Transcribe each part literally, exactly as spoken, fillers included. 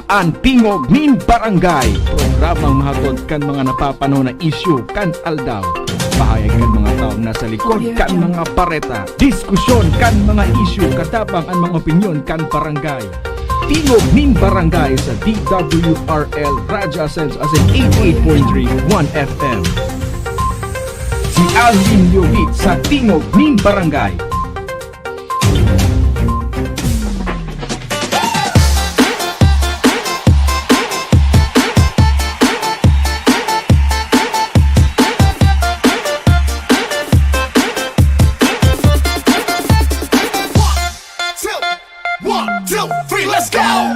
An Tingog nin Barangay, programang mahatod kan mga napapanahon na isyu kan aldaw. Pahayag kan mga taong nasa likod kan mga bareta, diskusyon kan mga isyu, katabang an mga opinyon kan barangay. Tingog nin Barangay sa D W R L Radyo Asenso asin eighty-eight point three One F M. Si Alvin Yovit sa Tingog nin Barangay. Two, one, two, three, let's go!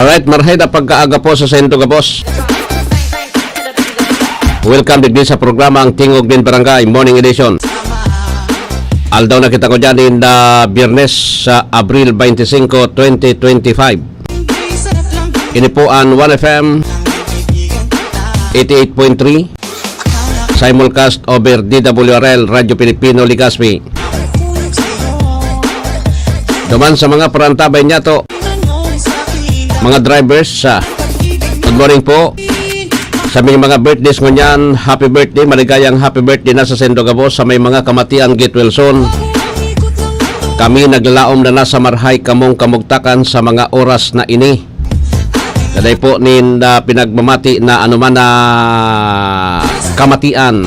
Alright, marhay na pagkaaga po sa saindo gabos. Welcome digdi sa programa Ang Tingog nin Barangay, Morning Edition. Aldaw na kita ko dyan in the Biyernes sa Abril twenty-five, twenty twenty-five. Ini po an One F M eighty-eight point three. Simulcast over D W R L, Radyo Pilipino, Legazpi. Duman sa mga parantabay niyato, mga drivers, ah, good morning po. Sa may mga birthdays ngunyan, happy birthday, maligayang happy birthday na sa saindo gabos. Sa may mga kamatian, get well soon. Kami naglalaom na nasa marhay kamong kamugtakan sa mga oras na ini. Naday po nin, ah, pinagmamati na anuman na kamatian,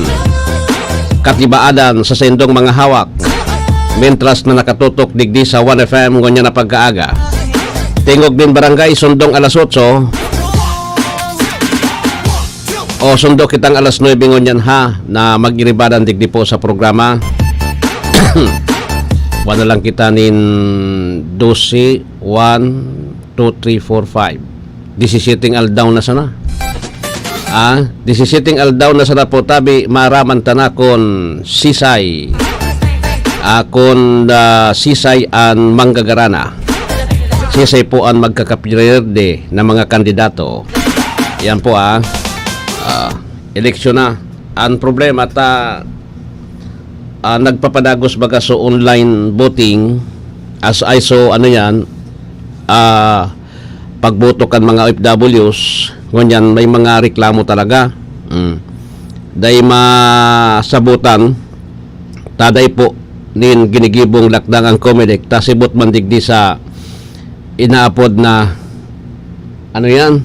katibaadan sa saindong mga hawak, mentras na nakatutok digdi sa One F M ngunyan na pagkaaga. Tingog nin Barangay, sundong alas otso. O, sundo kitang alas nuebe ngunyan, ha, na mag-iribadan digdi po sa programa. Wala lang kita nin dose, one, two, three, four, five. Disisyeteng aldaw na sana. Ah, disisyeteng aldaw na sana po, tabi, maaraman ta na kun sisay. Ah, kun, ah, sisay an manggagarana. Sisay po an magkakapierde na mga kandidato. Yan po, ah. Ah, eleksyon na. Ang problema, ta, ah, nagpapadagos baga so online voting, as I saw, ano yan, ah, pagboto kan mga O F Ws, ngunyan may mga reklamo talaga. Mm. Dai masabutan, taday po nin ginigibong lakdang ang Comelec, ta sibot man digdi sa inaapod na, ano yan?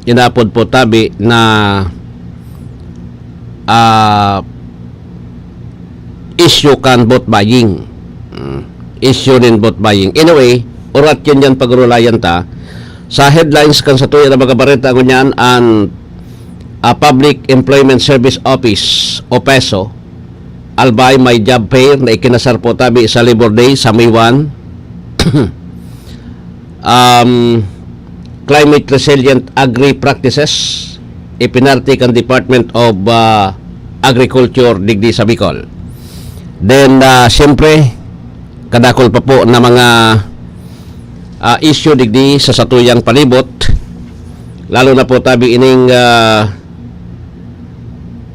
Inaapod po tabi na, ah, issue kan vote buying. Mm, issue nin vote buying. Anyway, urat yun yan pag-urulayan ta. Sa headlines kan satuya na mga bareta ngunyan, an, ah, Public Employment Service Office o peso, Albay may job fair na ikinasar po tabi sa Labor Day sa May one. Um, climate resilient agri practices, ipinarte kan Department of, ah, Agriculture digdi sa Bicol. Then, ah, siyempre, kadakol pa po na mga, ah, issue digdi sa satuyang palibot, lalo na po tabi ining, ah,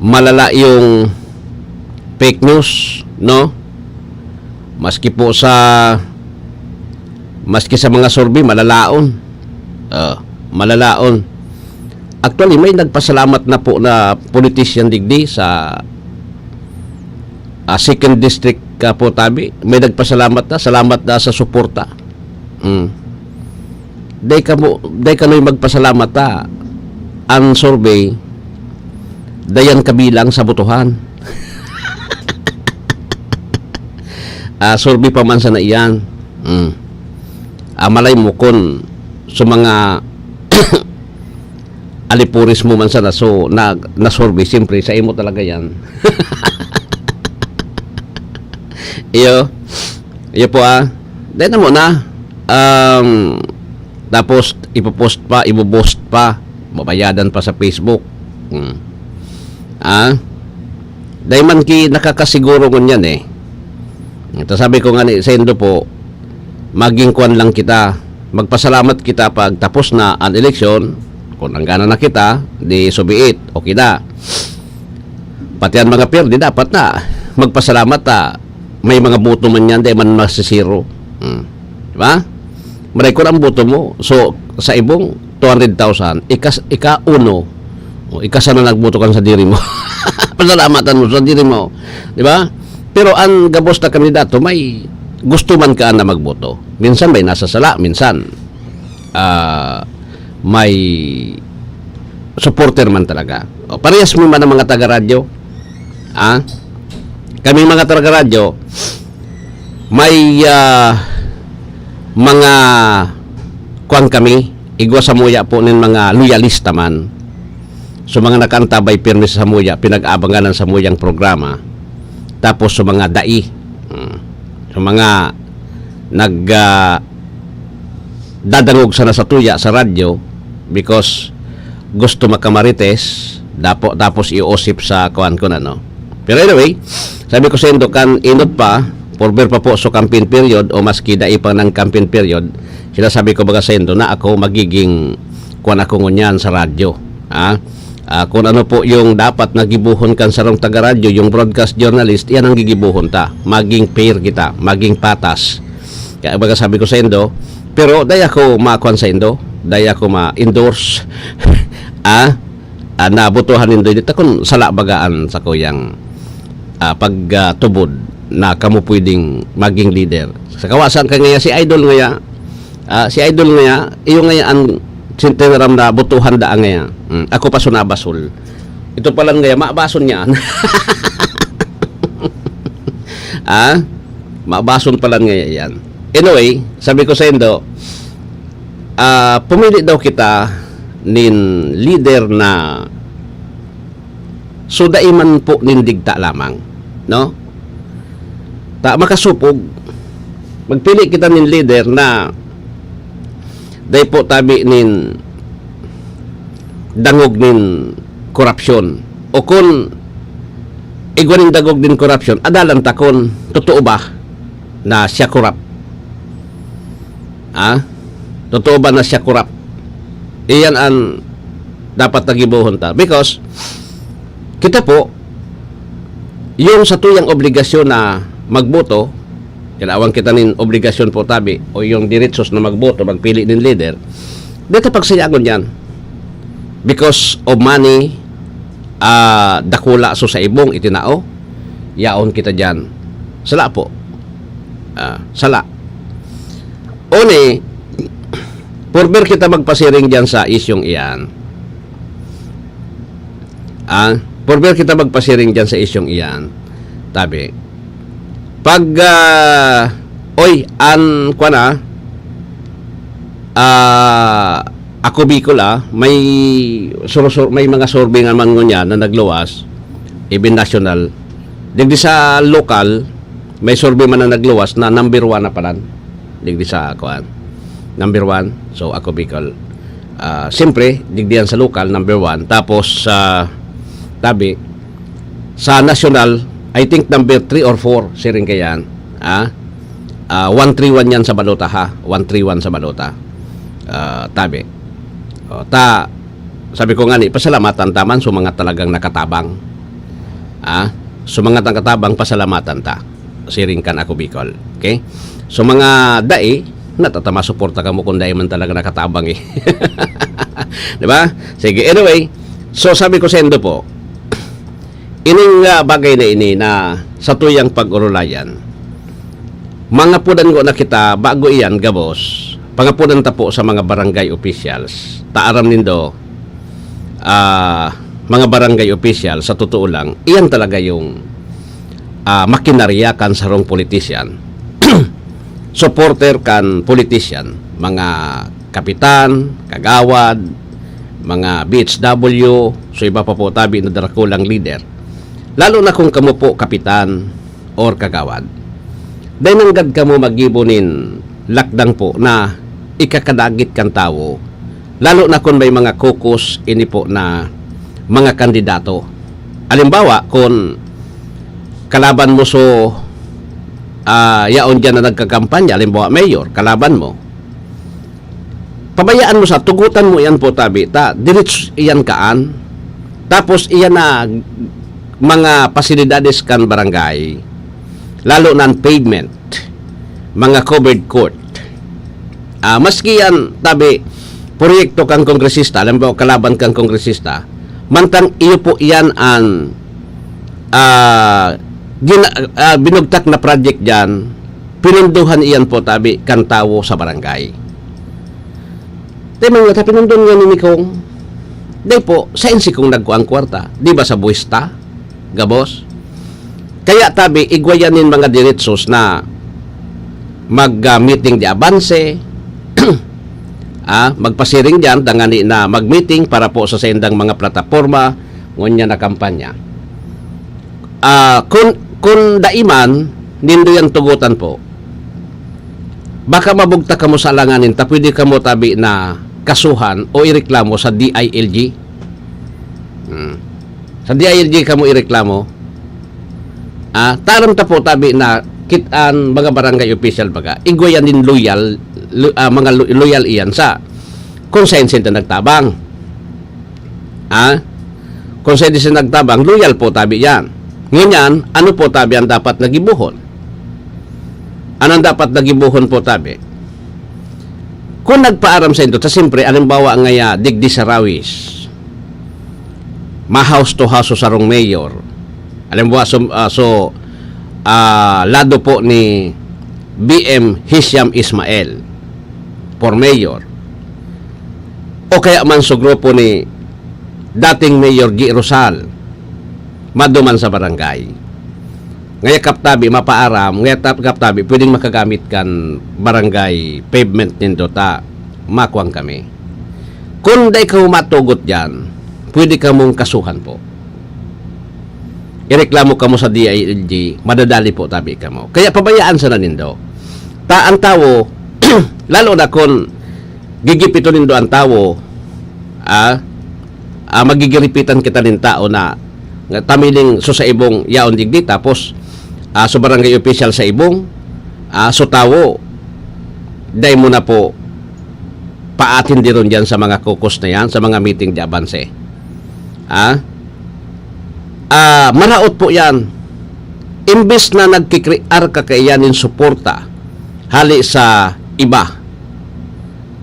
malala yung fake news, no? Maski po sa, maski sa mga survey, malalaon. Ah, malalaon. Actually, may nagpasalamat na po na politician digdi sa, ah, second district ka po, tabi. May nagpasalamat na, salamat na sa suporta. Mm. Dai kamo, dai kanoy magpasalamat ta. Ang survey, dayan kabilang sa botohan. Ah, survey pa man sana iyan. Mm. Ah, malay mo kun sa mga alipuris mo man sana, so, na, na-survey, siyempre, sa imo talaga yan. Iyo. Iyo po, ah. Dahil na muna. Um, tapos, ipopost pa, ibobost pa. Babayadan pa sa Facebook. Hmm. Ah? Dahil man ki nakakasiguro ngunyan eh. Ito sabi ko nga ni Sendo po, maging kwan lang kita. Magpasalamat kita pag tapos na ang eleksyon. Kung nanggana na kita, di subiit. Okay na. Pati ang mga pier, di dapat na. Magpasalamat ta. May mga boto man yan, di man masisiro. Hmm. Di ba? Maray ko ang boto mo. So, sa ibong two hundred thousand, ikas, ika-uno, o ikasa na nagboto kan sa diri mo. Pasalamatan mo sa diri mo. Di ba? Pero ang gabos na kandidato, may gusto man ka na magboto. Minsan may nasa sala, minsan, ah, may supporter man talaga. O, parehas mo man ang mga taga-radyo. Ah? Kami mga taga-radyo, may, ah, mga kuwan kami, igwa sa muya po nin mga loyalista man. So, mga nakaantabay pirmi sa muya, pinag-aabangan ang samuyang programa. Tapos, sa mga dai, mm, sa mga nag, ah, dadangog sana sa tuya, sa radyo, because gusto makamarites, dapo, tapos iosip sa kuwan ko na, no? Pero anyway, sabi ko sa indo, kan inot pa, forber pa po sa campaign period o maski dai pa ng campaign period, sinasabi ko baga sa indo na ako magiging kuwan ako ngunyan sa radyo. Ha? Ah, kung ano po yung dapat na gibohon kan sarong taga-radyo, yung broadcast journalist, yan ang gigibohon ta. Maging fair kita, maging patas. Kaya baga sabi ko sa indo, pero dai ako makuan sa indo, dai ako ma-endorse. Ah, ah, nabotohan nindo, di ta kun sala baga an sakuyang, ah, pag, ah, tubod na kamo pwedeng maging leader. Sa kawasan ka ngaya, si Idol ngaya, ah, si Idol ngaya, iyo ngaya an sintinaram na botohan daa ngaya. Hmm, ako pa so nabasol. Ito palan ngaya, mabason niya. Ah, mabason palan ngaya yan. Anyway, sabi ko sa indo, ah, pumili daw kita nin leader na so dai man po nin digta lamang, no? Ta makasupog, magpili kita nin leader na dai po tabi nin dangog nin korupsyon. O kun igwa nin dangog nin korupsyon, adalan ta kun totoo ba na siya korap. Ah? Totoo ba na siya korap? Iyan ang dapat na gibohon ta. Because, kita po, yung sa tuyang obligasyon na magboto, kailangan kita nin obligasyon po tabi, o yung diretsos na magboto, magpili nin leader, di ta pagsayagon yan. Because of money, ah, dakula so sa ibong itinao, yaon kita dyan. Sala po. Ah, sala. Oni, forber kita magpasiring dyan sa isyong iyan. Ah, forber kita magpasiring dyan sa isyong iyan. Tabi. Pag, ah, oy, an, kwa na, ah, ako Bicol, ah, may surusur-, may mga survey naman ngunyan na nagluwas, even national. Digdi sa lokal, may survey man na nagluwas na number one na palan. Digdi sa, kuan, number one. So, ako Bicol. Ah, siyempre, digdi yan sa lokal, number one. Tapos, sa tabi, sa national, I think number three or four, siring kayan. Ah, ah, one three one yan sa balota, ha? One three one sa balota. Ah, tabi. O, ta, sabi ko nga ni, pasalamatan ta man sa mga talagang nakatabang. Ah, sa mga nakatabang, pasalamatan ta. Siring kan Ako Bicol. Okay? So, mga dai, natatama suporta kamo kung dai man talaga nakatabang eh. Di ba? Sige, anyway. So, sabi ko sa indo po, ining ah, bagay na ini na sa tuyang pag-urulayan, mangapudan ko na kita, bago iyan, gabos, pangapudan ta po sa mga barangay officials. Ta aram nindo, ah, mga barangay official, sa totoo lang, iyan talaga yung ah, makinarya kan sarong politician. Supporter kan politician, mga kapitan, kagawad, mga B H W, so iba pa po tabi na darakulang leader. Lalo na kung kamo po kapitan or kagawad. Dahil nanggad kamo magibo nin lakdang po na ikakadagit kan tawo, lalo na kun may mga caucus ini po na mga kandidato. Halimbawa, kun kalaban mo so, ah, yaon diyan na nagkakampanya, halimbawa mayor, kalaban mo, pabayaan mo sa, tugutan mo iyan po tabi, ta, dirits iyan kaan. Tapos iyan na mga pasilidades kan barangay, lalo na ang pavement, mga covered court. Ah, maski yan, tabi, proyekto kang kongresista, alam mo, kalaban kang kongresista, mantang iyo po iyan ang ah, gina-, ah, binugtak na project diyan, pinunduhan iyan po tabi kan tawo sa barangay. Tayo mga ta, pinundon nga ni Nikong, dahil po, sa insikong nagkuang kwarta, di ba sa buwista? Gabos? Kaya tabi, igwayan nin mga diretsos na mag-meeting di abanse, ah, magpasiring diyan, dangani na mag-meeting para po sa saindang mga plataporma, ngunyan na kampanya. Ah, kun, kun daiman, nindo yan tugutan po. Baka mabugtak kamo sa alanganin ta, pwede kamo tabi na kasuhan o ireklamo sa D I L G. Hmm. Sa D I L G kamo ireklamo. Ah, taram ta po tabi na kit-an mga barangay official baga. Igwa yan din loyal, lo-, ah, mga lo-, loyal iyan sa kung saan sila nagtabang. Ah? Kung sa di siya nagtabang, loyal po tabi yan. Ngunyan, ano po tabi ang dapat na gibuhon? Anong dapat na gibuhon po tabi? Kung nagpaaram sa indo, sa siyempre, alimbawa ngaya, digdi sa Rawis, ma-house to house so sarong mayor. Alimbawa, so, ah, so, ah, lado po ni B M Hisham Ismael for mayor. O kaya man sa grupo ni dating Mayor G. Rosal, maduman sa barangay. Ngaya kaptabi, mapaaram, ngaya tap-, kaptabi, pwedeng makagamit kan barangay pavement nindo ta, makuwang kami. Kung dai kamo matugot diyan, pwede kamong kasuhan po. Ireklamo kamo sa D I L G, madadali po tabi kamo. Kaya pabayaan sana nindo. Ta ang tawo, lalo na kung gigipiton nindo ang tawo, ah, ah, magigiripitan kita nin tao na, nga tamiling so sa ibong yaon digdi, tapos, ah, so barangay official sa ibong, ah, so tawo, dai mo na po paatindiron diyan sa mga caucus na yan, sa mga meeting di abanse. Ah? Ah, maraot po yan. Imbes na nagkikrear ka kaiyan nin suporta hali sa iba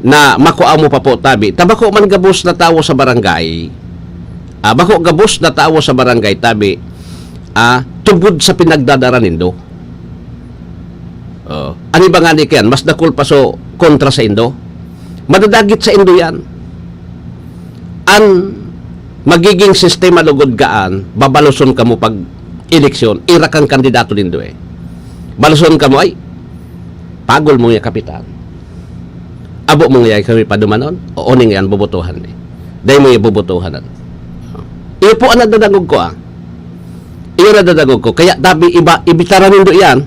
na makua mo pa po tabi, ta bako man gabos na tawo sa barangay, ah, bako gabos na tawo sa barangay tabi, ah, tubod sa pinagdadara nindo. Oh, ano ba nga ni kaya? Mas dakul pa so kontra sa indo? Madadagit sa indo yan. An magiging sistema lugod kaan, babaloson kamo pag eleksyon, ira kang kandidato nindo eh. Baloson kamo ay, pagol mo nga kapitan. Abo mo nga kami padumanon, o oning yan bubutuhan eh. Dahil mo yung bubutuhan. Iyo po ang nadadangog ko ah. Iyo nadadangog ko. Kaya tabi iba, ibitaran nindo yan.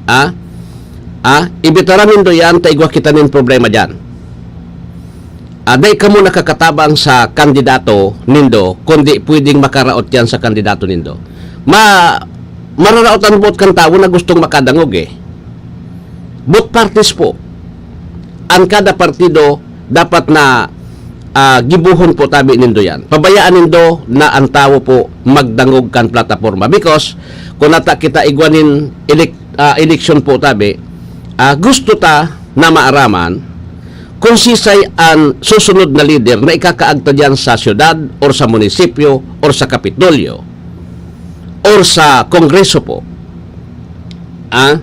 Ah? Ah? Ibitaran nindo yan, ta igwa kita nin problema dyan. Ah, dai kamo nakakatabang sa kandidato nindo, kundi pwedeng makaraot yan sa kandidato nindo. Ma-, mararaot ang buot kan tawo na gustong makadangog eh. Both parties po. Ang kada partido dapat na, ah, gibuhon po tabi nindo yan. Pabayaan nindo na ang tawo po magdangog kan plataporma. Because kung nata kita igwa nin elect-, ah, eleksyon po tabi, ah, gusto ta na maaraman kung sisay an susunod na lider na ikakaagta diyan sa siyudad or sa munisipyo or sa Kapitolyo or sa Kongreso po. Ah?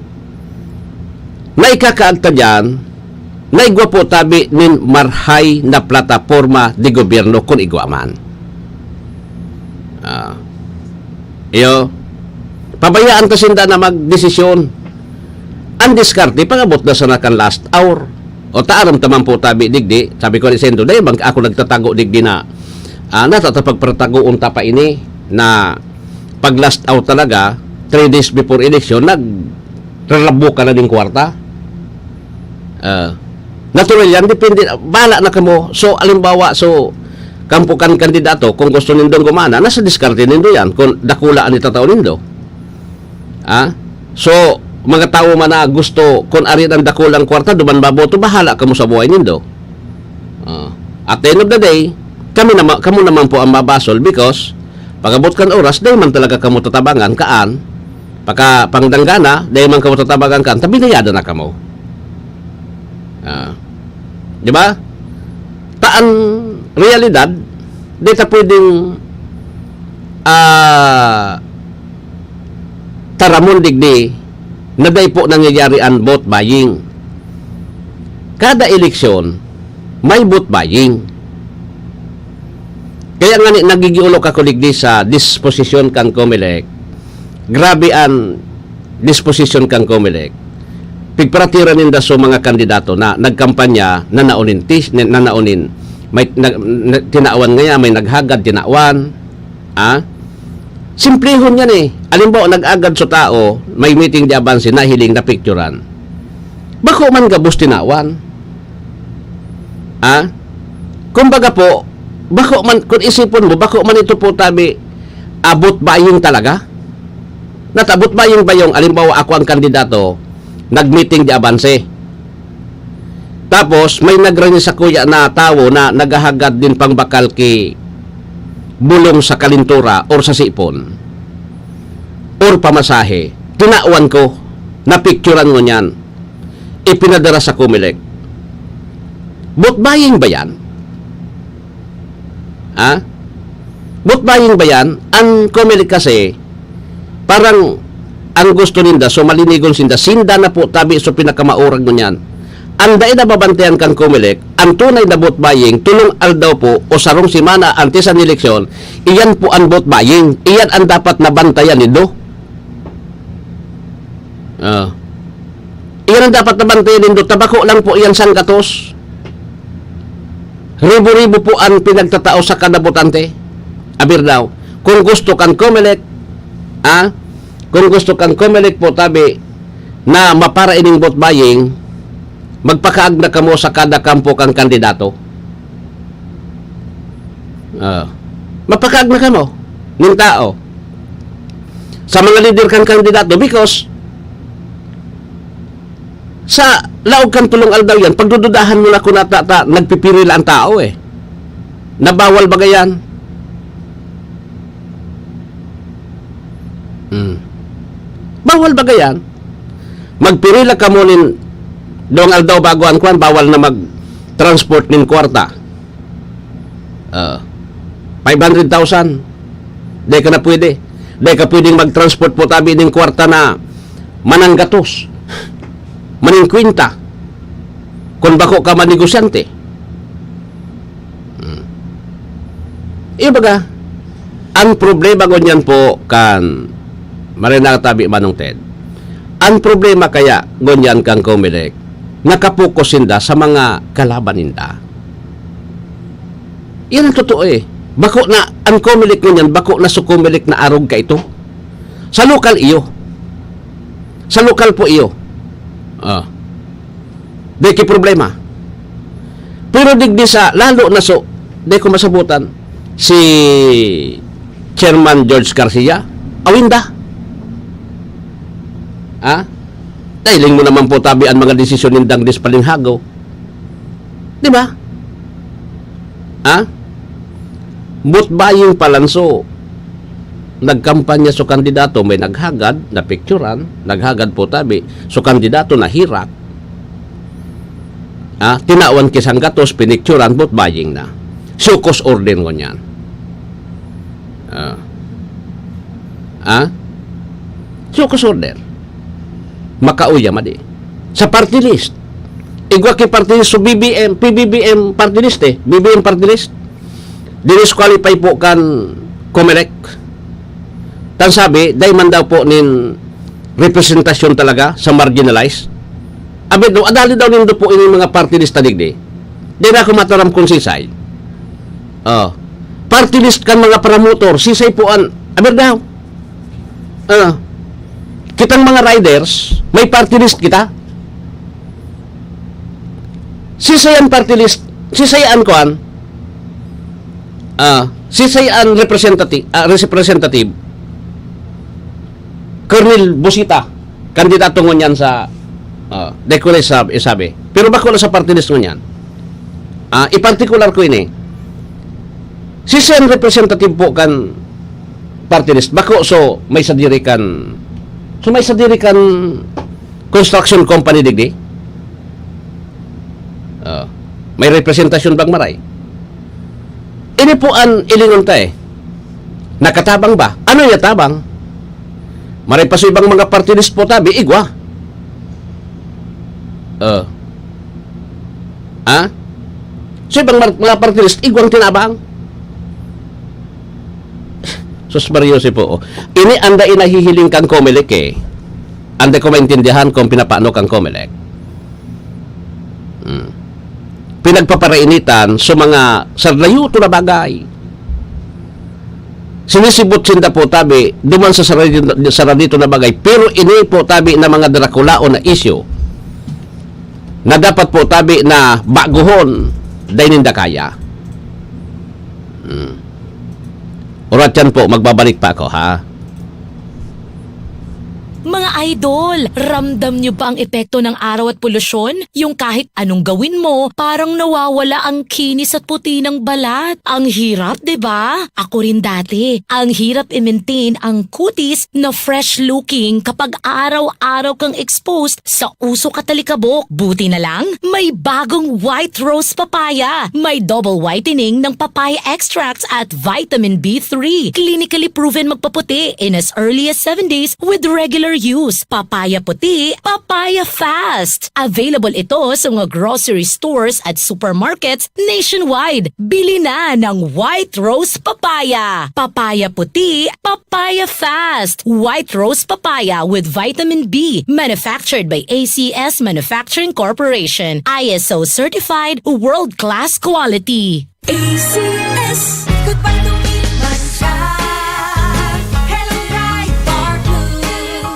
Na ikakaagta diyan, na igwa po tabi nin marhay na plataporma de gobyerno kun igwa man. Ah. Iyo, pabayaan ta sinda na magdesisyon. Ang diskarte, pag-abot na sana kan last hour. O ta, aram ta man po tabi digdi, sabi ko ni Sendo, "Dai man ako nagtatago digdi na, ah, nata ta pagpagtagoon ta pa ini na pag last hour talaga, three days before election, nagrarabo ka na ning kwarta." Ah, natural yan, depende, bahala na kamo. So, alimbawa, so, kampo kan kandidato, kung gusto nindong gumana, nasa diskarte nindo yan, kung dakula an itatao nindo. Ah? So, mga tawo man na gusto, kung ari ang dakulang kwarta, duman maboto, bahala kamo sa buhay nindo. Ah. At the end of the day, kami naman, kamo naman po ang mabasol because pag-abot kan oras, dai man talaga kamo tatabangan kaan, paka pangdanggana, dai man kamo tatabangan kaan, ta binayada na kamo. Ah. Di ba? Ta an realidad, di ta pwedeng, ah, taramon digdi na dai po nangyayari an vote buying. Kada eleksyon, may vote buying. Kaya nga ni, nagigiulok ako digdi sa disposisyon kan Comelec. Grabe an disposisyon kan Comelec. Pigparatira ninda so mga kandidato na nagkampanya na naonin tis-, na naonin may na, na, tinawan ngaya, may naghagad, tinawan. Ah? Simplehon yan eh. Alimbawa, nag-agad sa tao, may meeting di abanse, nahiling, napicturan. Bako man gabos tinawan. Ah? Kumbaga po, bako man, kung isipon mo, bako man ito po tabi, abot baying talaga? Natabot baying bayong, alimbawa, ako ang kandidato, nag-meeting di abanse. Tapos, may nagrani sa kuya na tawo na naghahagad din pangbakal ki bulong sa kalintura or sa sipon or pamasahe. Tinawan ko, napicturan ngunyan, ipinadara sa Comelec. Vote buying ba yan? Ha? Vote buying ba yan? Ang Comelec kasi, parang ang gusto ninda, so malinigon sinda, sinda na po tabi so pinakamaurag ngunyan. Ang dai nababantayan kan Comelec, ang tunay na vote buying, tulong aldaw po o sarong semana antes an eleksyon, iyan po ang vote buying. Iyan ang dapat nabantayan nindo. Ah. Iyan ang dapat nabantayan nindo. Tabako lang po iyan, sanggatos. Ribo-ribo po ang pinagtatao sa kada botante. Aber daw, kung gusto kan Comelec, ah, kung gusto kan Comelec po, tabi, na mapara ining vote buying, magpakaag na kamo sa kada kampo kan kandidato. Ah, mapakaag na kamo nin tao sa mga lider kan kandidato because sa laog kan tulong aldaw yan, pagdududahan mo na kung nata-, ta-, nagpipirila ang tao eh. Na bawal baga yan? Hmm. Bawal baga yan? Magpirila kamo nin duwang aldaw bago an kwan, bawal na mag-transport nin kwarta. Ah, five hundred thousand. Di ka na pwede. Di ka pwedeng mag-transport po tabi ning kwarta na mananggatos, maningkwenta, kung bako ka manegosyante. Hmm. Iyo baga, ang problema ngunyan po kan Marina Tabi Manong Ted. Ang problema kaya ngunyan kan Comelec, nakapokus sinda sa mga kalaban ninda. Yan ang totoo eh. Bako na, ang Comelec ngunyan, bako na sa Comelec na arog ka ito. Sa lokal iyo. Sa lokal po iyo. Ah. Di ki problema. Pero digdi sa, lalo na so, di ko masabutan, si Chairman George Garcia, awinda. Ha? Nailing mo naman po tabi ang mga desisyon nindang dispalinghago. Di ba? Ha? Vote buying pa lang so. nagkampanya so kandidato, may naghagad, napicturan, naghagad po tabi, so kandidato nahirak. Ah, tinawan ki sanggatos, pinicturan, vote buying na. Show cause order ngunyan. Ah. Ah? Show cause order. Makauya, madi. Sa party list. Igwa ki party list, so B B M, P B B M party list eh. B B M party list. Dinisqualify po kan Comelec. Tan sabi, dai man daw po nin representasyon talaga sa marginalized. Abi daw, adali daw nindo po ining mga party list na digdi. Di na ako mataram kung sisay. Oh. Party list kan mga paramotor, sisay po an, aber daw. Ah. Kitang mga riders, may party list kita. Sisay an party list, sisay an kuan, ah, sisay an representative, ah, representative, Colonel Busita, kandidato ngunyan sa, ah, di ko na isab-, isabi. Pero bako na sa party list ngunyan. Ah, i-particular ko ini. Sisay an representative po kan party list? Bako, so may sadiri kan, so may sadiri kan construction company digdi? Ah, may representasyon bang maray? Ini po an ilingon ta eh. Nakatabang ba? Ano niya tabang? Maray pa sa ibang mga party list po tabi, igwa. Ah. Ha? Sa ibang mar-, mga party list, igwang tinabang. Sus Maria Jose po, oh. Ini anda inahihiling kang Comelec eh. Anda ko maintindihan kung pinapano kang Comelec. Hmm. Pinagpaparainitan sa mga sarlayoto na bagay. Sinisibot sinda po tabi duman sa sarali-, saradito na bagay. Pero ini po tabi na mga drakulaon na isyu na dapat po tabi na baguhon, dai ninda kaya. Hmm. Urat yan po, magbabalik pa ako, ha? Mga idol, ramdam nyo ba ang epekto ng araw at polusyon? Yung kahit anong gawin mo, parang nawawala ang kinis at puti ng balat. Ang hirap, di ba? Ako rin dati. Ang hirap i-maintain ang kutis na fresh-looking kapag araw-araw kang exposed sa usok at alikabok. Buti na lang, may bagong White Rose Papaya. May double whitening ng papaya extracts at vitamin B three. Clinically proven magpaputi in as early as seven days with regular use. Papaya puti, papaya fast. Available ito sa mga grocery stores at supermarkets nationwide. Bili na ng White Rose Papaya. Papaya puti, papaya fast. White Rose Papaya with vitamin B. Manufactured by A C S Manufacturing Corporation. I S O certified, world-class quality. A C S. Goodbye to me, mancha. Hello, Pride Bar Blue.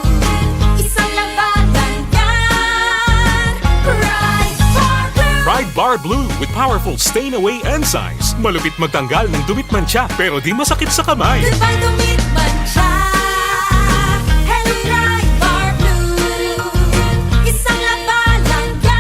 Isang labanan yan. Pride Bar Blue. Pride Bar Blue with powerful stain away enzymes. Malupit magtanggal ng dumi at mancha, pero di masakit sa kamay. Goodbye to me, mancha. Hello, Pride Bar Blue. Isang labanan yan.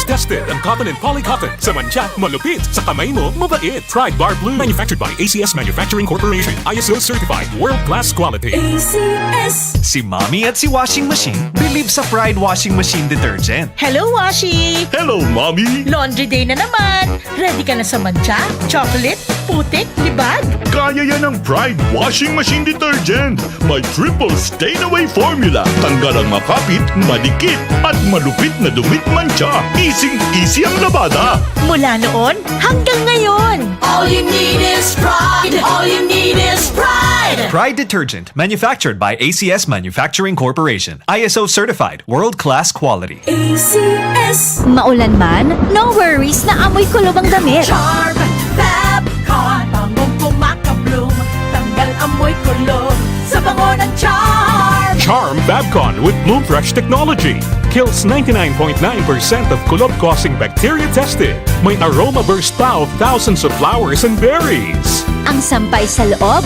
Tested ang cotton and poly cotton. Sa mancha, malupit. Sa kamay mo, mabait. Pride Bar Blue. Manufactured by A C S Manufacturing Corporation. I S O certified. World class quality. A C S. Si Mommy at si Washing Machine believe sa Pride Washing Machine Detergent. Hello, Washi! Hello, Mommy! Laundry day na naman! Ready ka na sa mancha, chocolate, putik, libag? Kaya yan ng Pride Washing Machine Detergent. May triple stain away formula. Tanggal ang makapit, madikit, at malupit na dumi't mancha. Easing-easy ang labada. Mula noon hanggang ngayon. All you need is Pride. All you need is Pride. Pride Detergent, manufactured by A C S Manufacturing Corporation. I S O certified, world-class quality. A C S. Maulan man, no worries na amoy kulob ang damit. Charm Fab Con. Bangong kumakabloom, tanggal amoy kulob sa bango ng Charm. Charm Fabcon with Bloom Fresh technology kills ninety-nine point nine percent of kulob-causing bacteria tested. May aroma burst pa of thousands of flowers and berries. Ang sampay sa loob,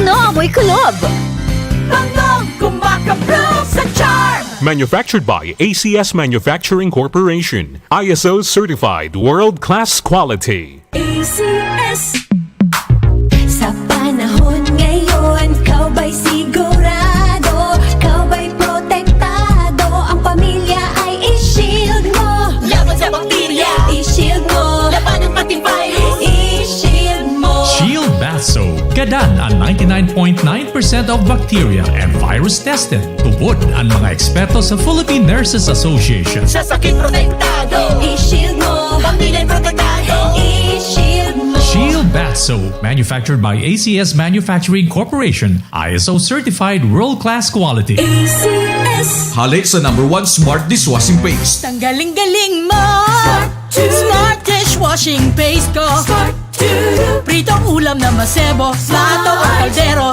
no amoy kulob. Bangong kumakabloom sa Charm. Manufactured by A C S Manufacturing Corporation. I S O certified world-class quality. A C S. Sa panahon ngayon, ninety-nine point nine percent of bacteria and virus tested. Tubod an mga eksperto sa Philippine Nurses Association. Sa sakit protektado. I-shield mo. Pamilya protektado. I-shield mo. Shield Bath Soap, manufactured by A C S Manufacturing Corporation, I S O certified world-class quality. A C S. Hale sa number one smart dishwashing paste. Tanggaling-galing mo. Smart dishwashing paste ko. Smart Pritong ulam na masebo, plato o kaldero.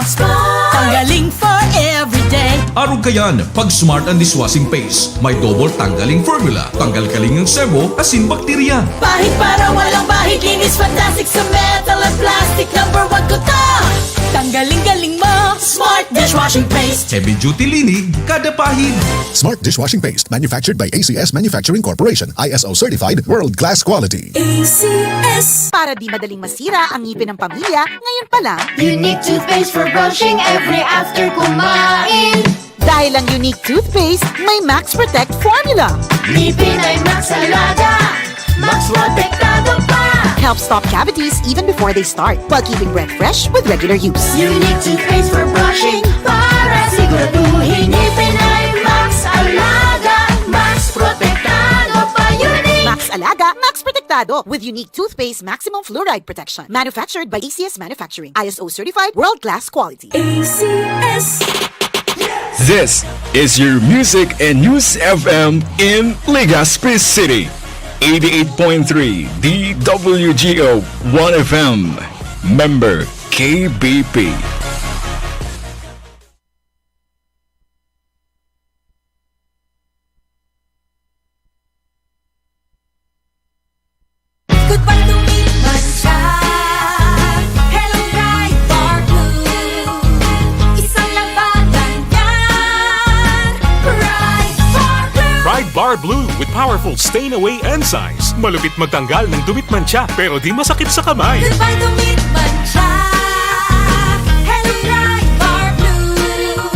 Tanggaling for everyday. Arog kayan, pag Smart ang dishwashing paste, may double tanggaling formula. Tanggal kaling ang sebo, asin bakterya. Pahid para walang bahid, linis fantastic sa metal at plastic. Number one ko to. Tanggaling-galing mo, Smart dishwashing paste. Heavy duty linig, kada pahid. Smart dishwashing paste, manufactured by A C S Manufacturing Corporation, I S O certified, world class quality. A C S. Para di madaling masira ang ngipin ng pamilya, ngayon pa lang. Unique toothpaste for brushing every after kumain. Dahil ang Unique Toothpaste may Max Protect Formula. Ngipin ay Max Alaga, Max Protektado pa. Helps stop cavities even before they start, while keeping breath fresh with regular use. Unique toothpaste for brushing para siguraduhin ngipin ay Max Alaga, Max Protektado pa. Unique! Max Alaga, Max Protektado with Unique Toothpaste Maximum Fluoride Protection. Manufactured by A C S Manufacturing. I S O certified, world-class quality. A C S. This is your Music and News F M in Legazpi City. Eighty-eight point three D W G O One F M. Member K B P. Goodbye to meat mancha. Hello, Pride Bar Blue. Isang labanan yan. Pride Bar Blue. Pride Bar Blue with powerful stain away enzymes. Malupit magtanggal ng dumit mancha, pero di masakit sa kamay. Goodbye to meat mancha. Hello, Pride Bar Blue.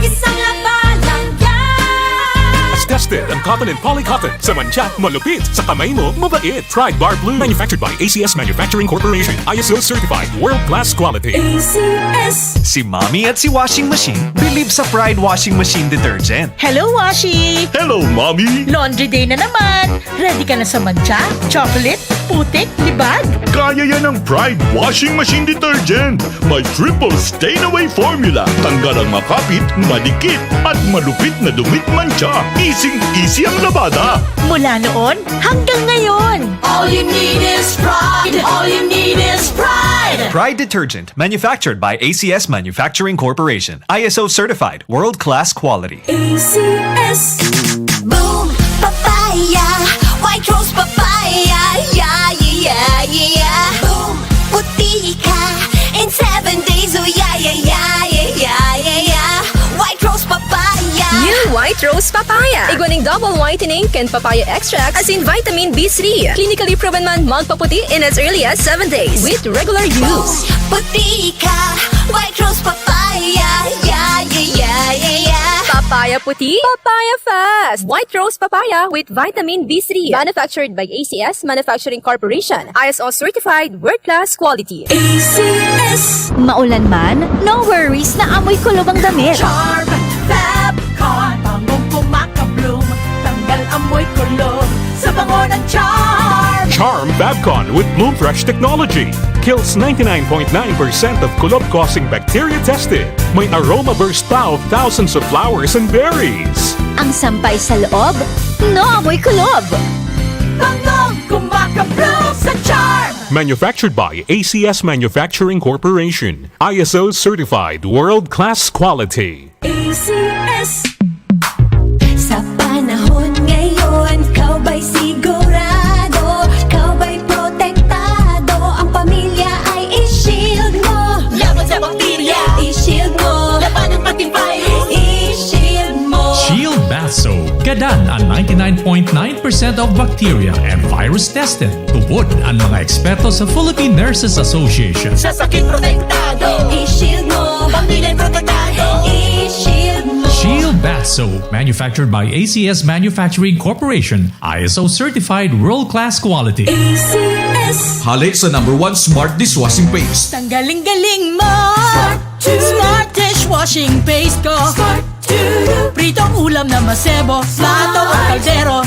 Isang labanan yan. Tested ang cotton and poly cotton. Sa mancha, malupit. Sa kamay mo, mabait. Pride Bar Blue. Manufactured by A C S Manufacturing Corporation. I S O certified. World class quality. A C S. Si Mommy at si Washing Machine believe sa Pride Washing Machine Detergent. Hello, Washi! Hello, Mommy! Laundry day na naman! Ready ka na sa mancha, chocolate, putik, libag? Kaya yan ng Pride Washing Machine Detergent. May triple stain away formula. Tanggal ang makapit, madikit, at malupit na dumit mancha. Easy-easy ang labada. Mula noon hanggang ngayon. All you need is Pride. All you need is Pride. Pride Detergent, manufactured by A C S Manufacturing Corporation. I S O certified, world-class quality. A C S. Boom! Papaya! White Rose Papaya! Yeah, yeah, yeah, yeah! Boom! Puti ka in seven days! Oh, yeah, yeah, yeah, yeah, yeah, yeah, yeah! White Rose Papaya! New White Rose Papaya! Igwa ning double whitening kan papaya extract asin vitamin B three. Clinically proven man magpaputi in as early as seven days with regular use. Boom! Puti ka! White Rose Papaya! Yeah, yeah, yeah, yeah, yeah! Papaya puti, papaya fast! White Rose Papaya with vitamin B three. Manufactured by A C S Manufacturing Corporation. I S O certified, world-class quality. A C S. Maulan man, no worries na amoy kulob ang damit. Charm Fab Con, bangong kumakabloom, tanggal amoy kulob sa bango ng Charm. Charm Fab Con with Bloom Fresh technology kills ninety-nine point nine percent of kulob-causing bacteria tested. May aroma burst pa of thousands of flowers and berries. Ang sampay sa loob, no amoy kulob. Bangong kumakabloom sa Charm. Manufactured by A C S Manufacturing Corporation. I S O certified, world-class quality. A C S. Sa panahon ngayon, ikaw ba'y sigurado? Ikaw ba'y protektado? Ang pamilya ay i-shield mo. Laban sa bakterya. I-shield mo. Labanan pati virus. I-shield mo. Shield Bath Soap. Gadan an ninety-nine point nine percent of bacteria and virus tested. Tubod an mga eksperto sa Philippine Nurses Association. Sa sakit protektado. I-shield mo. Pamilya protektado. I-shield mo. Peel Bath Soap, manufactured by A C S Manufacturing Corporation, I S O certified world-class quality. A C S. Hale sa number one smart dishwashing paste. Tanggaling galing mo. Smart dishwashing paste ko. Pritong ulam na masebo, plato o kaldero.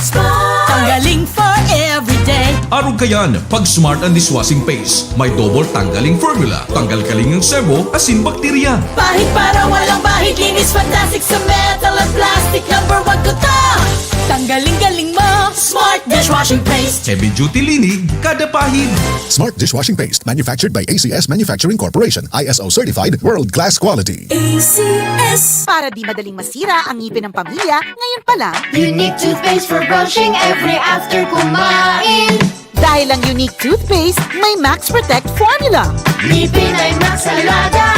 Tanggaling for everyday. Arog kayan, pag Smart ang dishwashing paste. May double tanggaling formula. Tanggal kaling ang sebo, asin bakterya. Pahid para walang bahid, linis fantastic sa metal at plastic. Number one ko to. Tanggaling galing mo, Smart dishwashing paste. Heavy duty linig, kada pahid. Smart dishwashing paste, manufactured by A C S Manufacturing Corporation, I S O certified, world class quality. A C S. Para di madaling masira ang ngipin ng pamilya, ngayon pa lang. Unique toothpaste for brushing every after kumain. Dahil ang Unique toothpaste may Max Protect formula. Ngipin ay Max Alaga,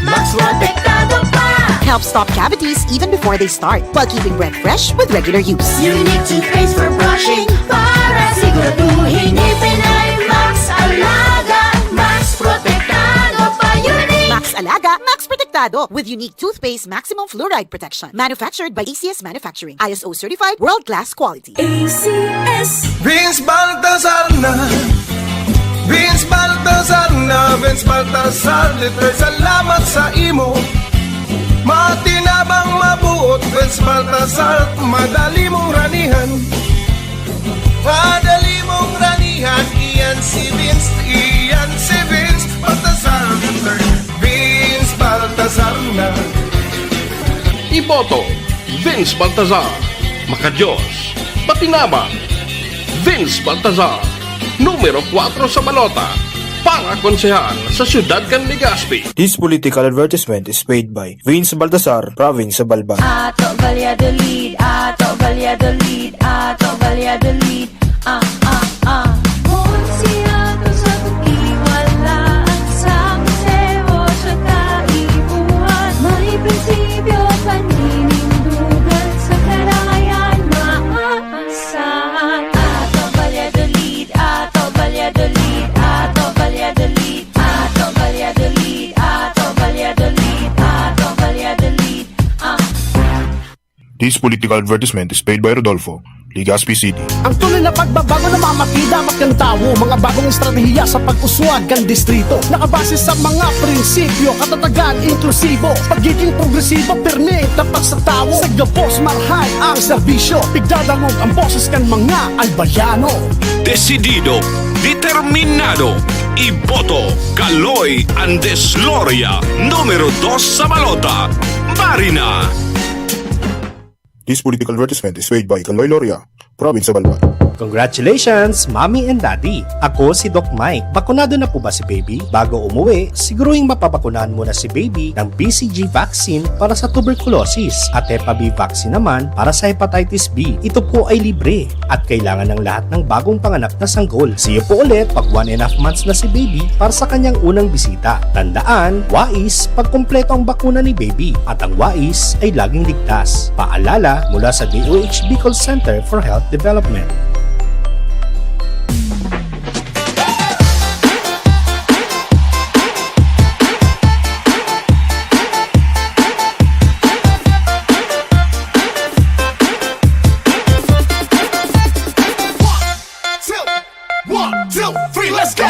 Max Protektado pa. Helps stop cavities even before they start, while keeping breath fresh with regular use. Unique toothpaste for brushing para siguraduhin ngipin ay Max Alaga, Max Protektado pa. Unique. Max Alaga, Max Protektado with Unique toothpaste maximum fluoride protection. Manufactured by A C S Manufacturing. I S O certified, world-class quality. A C S. Vince Baltazar na. Vince Baltazar na. Vince Baltazar, litre salamat sa imo. Matinabang mabuot, Vince Baltazar, madali mong ranihan. Madali mong ranihan, iyan si Vince, iyan si Vince Baltazar the third. Vince Baltazar na. Iboto, Vince Baltazar. Makadios, matinabang. Vince Baltazar, numero kwatro sa balota, para konsehal sa siyudad kan Legazpi. This political advertisement is paid by Vince Baltazar, Province of Balban. Ato Valladolid, Ato Valladolid, Ato Valladolid. Ah, ah, ah. Boon siya to sa tuki, wala ang sangseo sa kaipuhan. May prinsipyo, paninindugan sa karayan, maaasahan. Ato Valladolid, Ato Valladolid, Ato Valladolid, Ato Valladolid, Ato Valladolid, Ato Valladolid. Ah. This political advertisement is paid by Rodolfo, Legazpi City. Ang tunay na pagbabago na mamakidamat kan tawo, mga bagong estratehiya sa pag-uswag kan distrito. Nakabase sa mga prinsipyo, katatagan, inklusibo, pagiging progresibo, pirmi, tapat sa tawo. Sa gabos, marahay ang serbisyo, pigdadangog ang boses kan mga Albayano. Desidido, determinado, iboto, Kaloy Andes Loria, numero dos sa balota, Bari na! This political advertisement is paid by Kaloy Loria, Province of Alban. Congratulations, Mommy and Daddy! Ako si Doc Mike. Bakunado na po ba si baby? Bago umuwi, siguruhing mapabakunahan muna si baby ng B C G vaccine para sa tuberculosis at Hepa B vaccine naman para sa hepatitis B. Ito po ay libre at kailangan ng lahat ng bagong panganak na sanggol. See you po ulit pag one and a half months na si baby para sa kanyang unang bisita. Tandaan, wais pag kumpleto ang bakuna ni baby at ang wais ay laging ligtas. Paalala mula sa D O H Bicol Center for Health Development. One, two, three, let's go!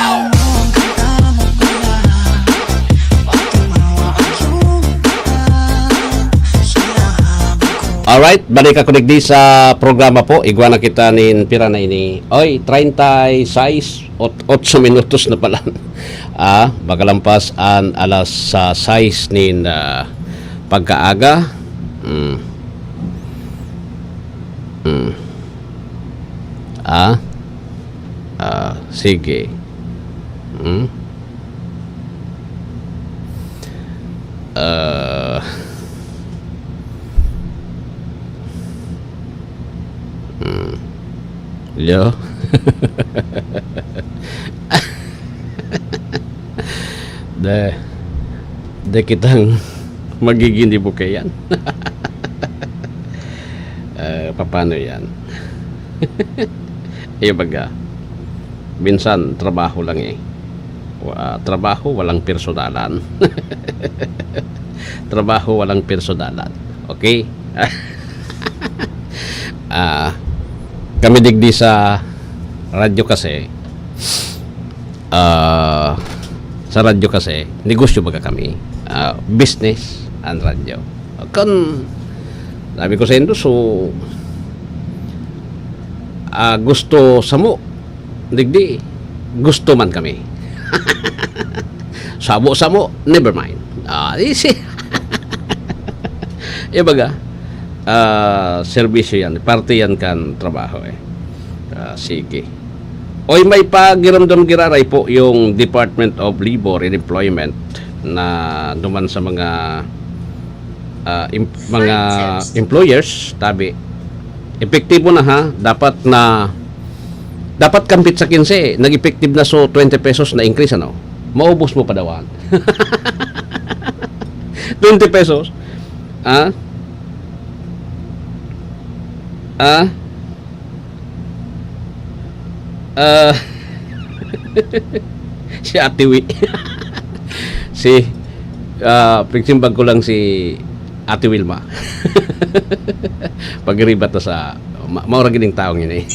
Alright, balik ako digdi sa programa po. Igwa na kita nin pira na ini. Oy, treinta y seis, ot-, otso minutos na pala. Ah, makalampas an alas, ah, sais nin, ah, pagkaaga. Mm. Mm. Ah? Ah, sige. Hmm? Ah. Hmm. Hello? De, de kitang magiging dibuke yan. Eh, paano yan? Eh, baga, minsan, trabaho lang eh. Wa-, trabaho, walang personalan. Trabaho, walang personalan. Okay? Ah, kami digdi sa radyo kasi, ah, sa radyo kasi, negosyo baga kami. Ah, business and radyo. Kan, sabi ko sa indo, so, ah, gusto samo, digdi, gusto man kami. Sabo-sabo, never mind. Ah, easy. Ibaga, ah, serbisyo yan. Parte yan kan trabaho eh. Ah, sige. Oy, may pagiramdam giraray po yung Department of Labor and Employment na duman sa mga, ah, em-, mga employers, tabi. Epektibo na ha, dapat na, dapat kampit sa quince, nag-effective na, so twenty pesos na increase, ano? Maubos mo pa dawan. Twenty pesos? Ah? Ah? Ah, si Ate Wi. Si, ah, pagsimbag ko lang si Ate Wilma. Pagribat na sa, ma-, maurag ining taong ini.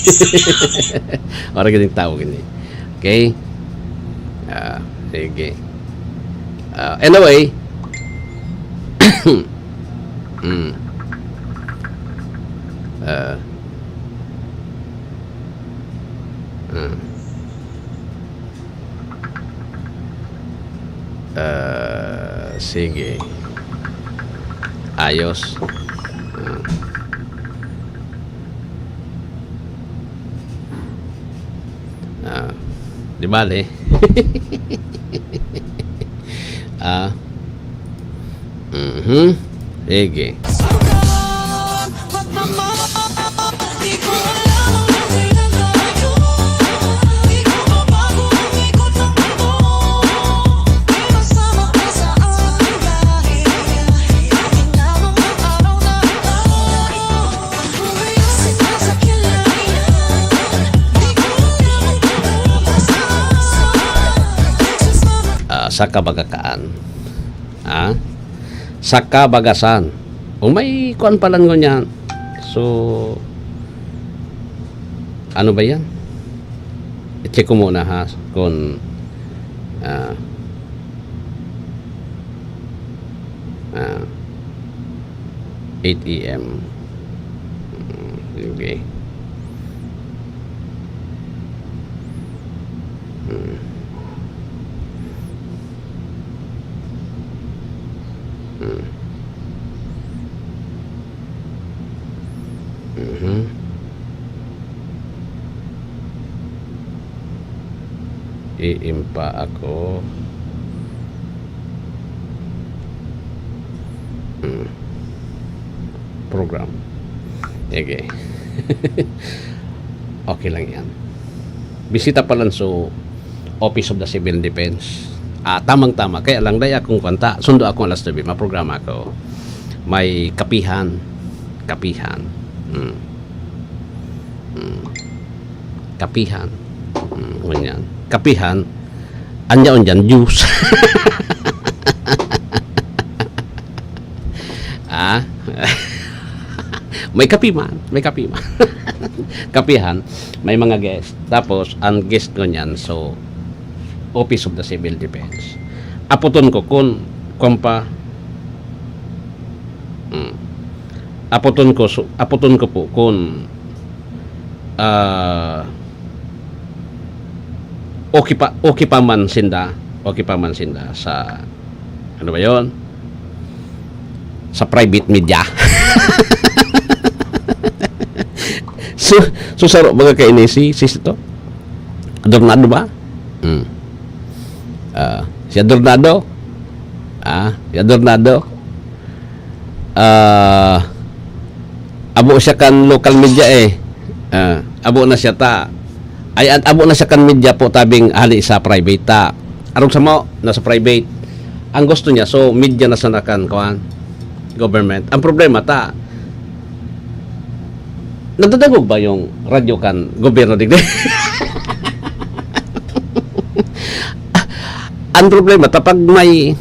Maurag ining taong ini. Okay? Ah, sige. Ah, anyway. Mm. Ah. Ah. Ah, sige. Ayos. Ah. Ah, di bale. Ah. Mhm. Sige. Ah, sa kabagakaan. Ah? Sa kabagasan. Kung may kuwan palan ngunyan. So, ano ba yan? I-check ko muna ha, kung, ah, ah, eight A M. Mm, okay. Hmm. Hmm. Mhm. Iimpa ako. Hmm. Program. Okay. Okay lang yan. Bisita pa lang sa Office of the Civil Defense. Ah, tamang-tama. Kaya lang, dai akong kwanta. Sundo akong alas nuebe, maprograma ako. May kapihan. Kapihan. Hmm. Hmm. Kapihan. Hmm, ngunyan. Kapihan. Anya on dyan, juice. Ah? May kape man. May kape man. Kapihan. May mga guest. Tapos, ang guest ko niyan, so, Office of the Civil Defense. Aputon ko kun, kun pa, mm. Aputon ko, su-, aputon ko po kun, ah, okay pa, okay pa man sinda, okay pa man sinda sa, ano ba yon? Sa private media. So, so saro baga kaini si, si ito? Adornado ba? Hmm. Ah, si Adornado? Ah, si Adornado? Ah, abo siya kan local media eh. Ah, abo na siya ta. Ay, at abo na siya kan media po tabing hali sa private ta. Arog samo, nasa private. Ang gusto niya, so media na sana kan, kuwan, government. Ang problema ta, nadadangog ba yung radyo kan gobyerno digdi? Ang problema ta, pag may